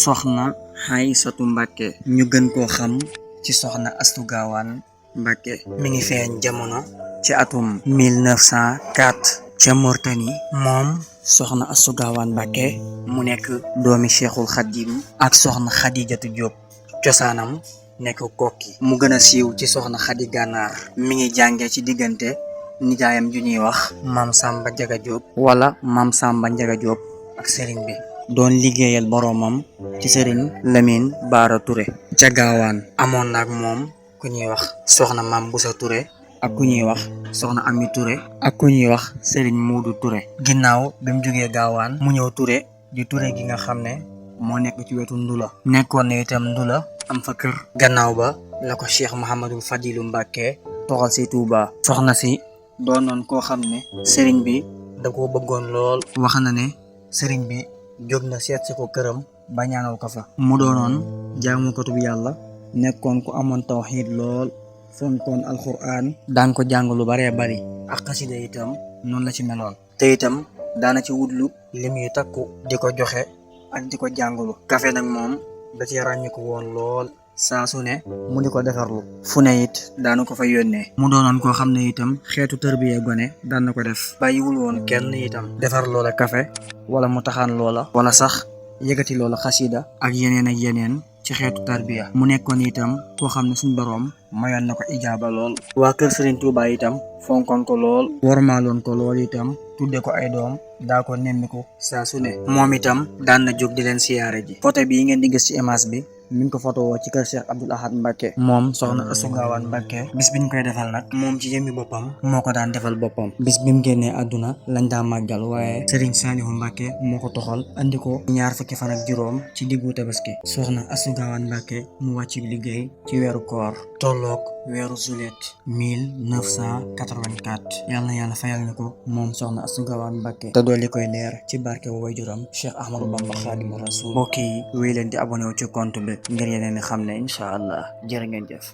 soxna Xaysatu Mbàkke ñu gën koo xam ci soxna Astu Gaawaan Mbàkke mi ngi feeñ jamono ci atum 1904 ca Mauritanie. moom soxna Astu Gaawaan Mbàkke mu nekk doomi Cheikhul Xadim ak soxna Xadijatu Jóob cosaanam nekk kokki mu gën a siiw ci soxna Xadi Gànnaar. mi ngi jànge ci diggante nijaayam ju ñuy wax Maam Samba Njaga Jóob wala Maam Samba Njaga Jóob ak sëriñ bi doon liggéeyal boroomam ci sëriñ Lamin Baara Ture ca Gaawaan. amoon nag moom ku ñuy wax soxna Maam Busa Ture ak ku ñuy wax soxna Ami Ture ak ku ñuy wax sëriñ Muudu Ture. ginnaaw bi mu jógee Gaawaan mu ñëw Ture di Ture gi nga xam ne moo nekk ci wetu Ndula. nekkoon na itam Ndula am fa kër. gannaaw ba la ko Cheikh Mouhamadul Fadilu Mbàkke toxal si Touba. soxna si doonoon koo xam ne sëriñ bi da koo bëggoon lool. wax na ne sëriñ bi jóg na seet si ko këram ba ñaanal ko fa. mu doonoon jaamukatu bi yàlla nekkoon ku amoon tawxiid lool fonkoon alxuraan daan ko jàng lu baree bari ak xasida itam noonu la ci meloon. te itam daana ci wutlu lim yu takku di ko joxe ak di ko jàngulu. kafe nag moom da ci ràññiku woon lool. saa su ne mu di ko defarlu fu ne it daanu ko fa yónnee. mu doonoon koo xam ne itam xeetu tërbiye gone daan na ko def. bàyyiwul woon kenn itam defar loola kafe wala mu taxaan loola wala sax yëkkati loola xasida ak yeneen ci xeetu tarbiya. mu nekkoon itam koo xam ne suñ boroom mayoon na ko ijaaba lool. waa kër Sëriñ Tuubaa itam fonkoon ko lool wormaaloon ko lool itam tudde ko ay doom daa ko nemmiku saa su ne. moom itam daan na jóg di leen siyaare ji. photo bii ngeen di gis ci image bi mi ngi ko foto woo ci kër Cheikh Abdoul Ahad Mbacke moom soxna Astu Gaawaan Mbacke. bis biñ koy defal nag moom ci jëmmi boppam moo ko daan defal boppam. bis bi mu génnee àdduna lañ daa màggal waaye Serigne Saalihu Mbacke moo ko toxal andi ko ñaar fukki fan ak juróom ci diggu tabaski. soxna Astu Gaawaan Mbacke mu wàcc liggéey ci weeru koor tolloog weeru juillet 1984. yàlla na yàlla fayal na ko moom soxna Astu Gaawaan Mbacke te dolli koy leer ci barke waajuram Cheikh Ahmadou Bamba Xaadimu Rasuul. mbokk yi wéy leen di abonné wu ci compte bi ngir yeneen xam ne incha allah jërë ngeen jëf.